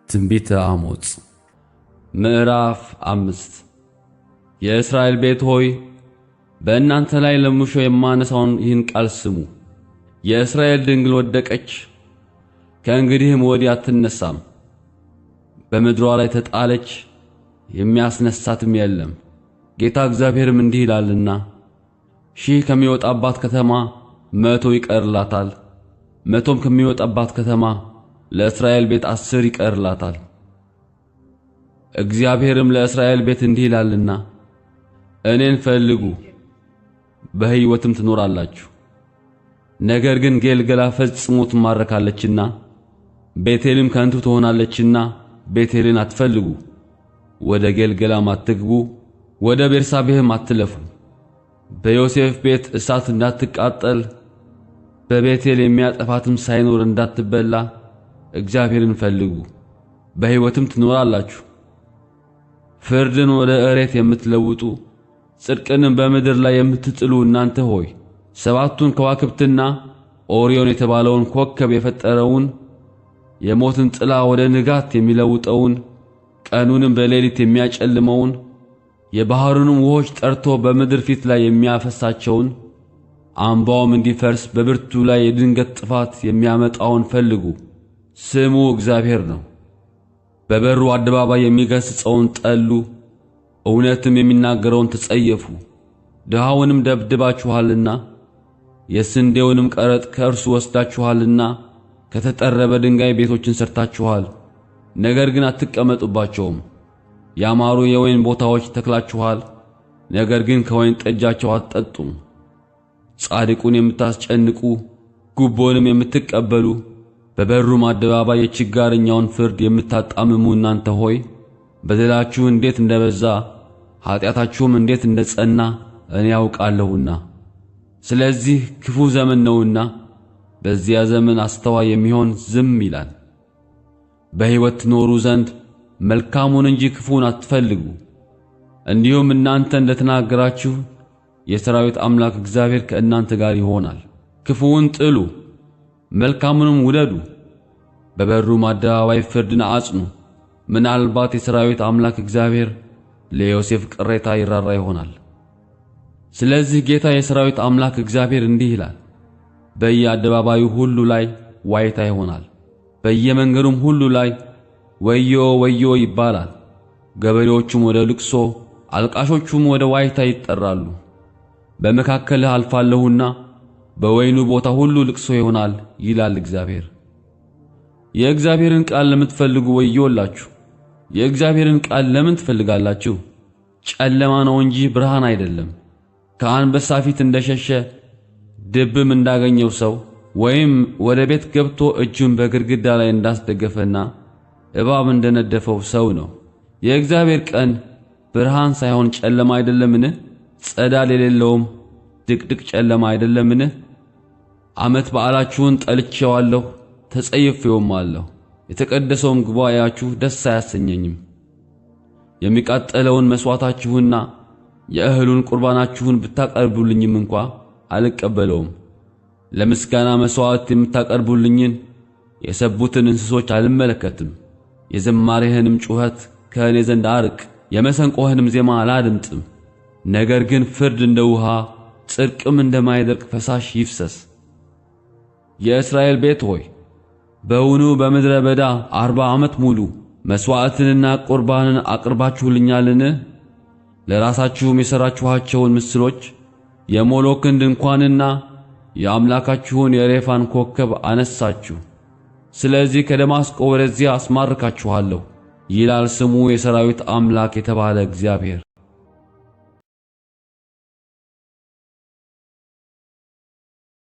ትንቢተ አሞጽ ምዕራፍ 5። የእስራኤል ቤት ሆይ፣ በእናንተ ላይ ለሙሾ የማነሣውን ይህን ቃል ስሙ። የእስራኤል ድንግል ወደቀች፣ ከእንግዲህም ወዲህ አትነሣም። በምድሯ ላይ ተጣለች፣ የሚያስነሣትም የለም። ጌታ እግዚአብሔርም እንዲህ ይላልና፣ 1000 ከሚወጣባት ከተማ 100 ይቀርላታል፣ 100ም ከሚወጣባት ከተማ ለእስራኤል ቤት 10 ይቀርላታል። እግዚአብሔርም ለእስራኤል ቤት እንዲህ ይላልና፣ እኔን ፈልጉ፣ በሕይወትም ትኖራላችሁ። ነገር ግን ጌልገላ ፈጽሞ ትማረካለችና፣ ቤቴልም ከንቱ ትሆናለችና ቤቴልን አትፈልጉ፣ ወደ ጌልገላም አትግቡ፣ ወደ ቤርሳቤህም አትለፉ። በዮሴፍ ቤት እሳት እንዳትቃጠል፣ በቤቴል የሚያጠፋትም ሳይኖር እንዳትበላ እግዚአብሔርን ፈልጉ፣ በሕይወትም ትኖራላችሁ። ፍርድን ወደ እሬት የምትለውጡ፣ ጽድቅንም በምድር ላይ የምትጥሉ እናንተ ሆይ፣ ሰባቱን ከዋክብትና ኦሪዮን የተባለውን ኮከብ የፈጠረውን፣ የሞትን ጥላ ወደ ንጋት የሚለውጠውን፣ ቀኑንም በሌሊት የሚያጨልመውን፣ የባሕሩንም ውኆች ጠርቶ በምድር ፊት ላይ የሚያፈሳቸውን፣ አምባውም እንዲፈርስ በብርቱ ላይ የድንገት ጥፋት የሚያመጣውን ፈልጉ። ስሙ እግዚአብሔር ነው። በበሩ አደባባይ የሚገሥጸውን ጠሉ፣ እውነትም የሚናገረውን ተጸየፉ። ድሃውንም ደብድባችኋልና፣ የስንዴውንም ቀረጥ ከእርሱ ወስዳችኋልና፣ ከተጠረበ ድንጋይ ቤቶችን ሠርታችኋል፣ ነገር ግን አትቀመጡባቸውም። ያማሩ የወይን ቦታዎች ተክላችኋል፣ ነገር ግን ከወይን ጠጃቸው አትጠጡም። ጻድቁን የምታስጨንቁ፣ ጉቦንም የምትቀበሉ፣ በበሩም አደባባይ የችጋረኛውን ፍርድ የምታጣምሙ እናንተ ሆይ፣ በደላችሁ እንዴት እንደበዛ፣ ኃጢአታችሁም እንዴት እንደጸና እኔ አውቃለሁና። ስለዚህ ክፉ ዘመን ነውና በዚያ ዘመን አስተዋይ የሚሆን ዝም ይላል። በሕይወት ትኖሩ ዘንድ መልካሙን እንጂ ክፉን አትፈልጉ። እንዲሁም እናንተ እንደ ተናገራችሁ የሠራዊት አምላክ እግዚአብሔር ከእናንተ ጋር ይሆናል። ክፉውን ጥሉ፣ መልካሙንም ውደዱ። በበሩም አደባባይ ፍርድን አጽኑ። ምናልባት የሠራዊት አምላክ እግዚአብሔር ለዮሴፍ ቅሬታ ይራራ ይሆናል። ስለዚህ ጌታ የሠራዊት አምላክ እግዚአብሔር እንዲህ ይላል፣ በየአደባባዩ ሁሉ ላይ ዋይታ ይሆናል፣ በየመንገዱም ሁሉ ላይ ወዮ ወዮ ይባላል። ገበሬዎቹም ወደ ልቅሶ፣ አልቃሾቹም ወደ ዋይታ ይጠራሉ። በመካከልህ አልፋለሁና በወይኑ ቦታ ሁሉ ልቅሶ ይሆናል ይላል እግዚአብሔር። የእግዚአብሔርን ቃል ለምትፈልጉ ወዮላችሁ! የእግዚአብሔርን ቃል ለምን ትፈልጋላችሁ? ጨለማ ነው እንጂ ብርሃን አይደለም። ከአንበሳ ፊት እንደሸሸ፣ ድብም እንዳገኘው ሰው፣ ወይም ወደ ቤት ገብቶ እጁን በግድግዳ ላይ እንዳስደገፈና እባብ እንደነደፈው ሰው ነው። የእግዚአብሔር ቀን ብርሃን ሳይሆን ጨለማ አይደለምን? ጸዳል የሌለውም ድቅድቅ ጨለማ አይደለምን? ዓመት በዓላችሁን ጠልቼዋለሁ፣ ተጸይፌውማለሁ። የተቀደሰውም ጉባኤያችሁ ደስ አያሰኘኝም። የሚቃጠለውን መሥዋዕታችሁና የእህሉን ቁርባናችሁን ብታቀርቡልኝም እንኳ አልቀበለውም። ለምስጋና መሥዋዕት የምታቀርቡልኝን የሰቡትን እንስሶች አልመለከትም። የዝማሬህንም ጩኸት ከእኔ ዘንድ አርቅ፣ የመሰንቆህንም ዜማ አላድምጥም። ነገር ግን ፍርድ እንደ ውሃ፣ ጽድቅም እንደማይደርቅ ፈሳሽ ይፍሰስ። የእስራኤል ቤት ሆይ፣ በውኑ በምድረ በዳ 40 ዓመት ሙሉ መሥዋዕትንና ቁርባንን አቅርባችሁልኛልን? ለራሳችሁም የሠራችኋቸውን ምስሎች፣ የሞሎክን ድንኳንና የአምላካችሁን የሬፋን ኮከብ አነሳችሁ። ስለዚህ ከደማስቆ ወደዚያ አስማርካችኋለሁ ይላል ስሙ የሠራዊት አምላክ የተባለ እግዚአብሔር።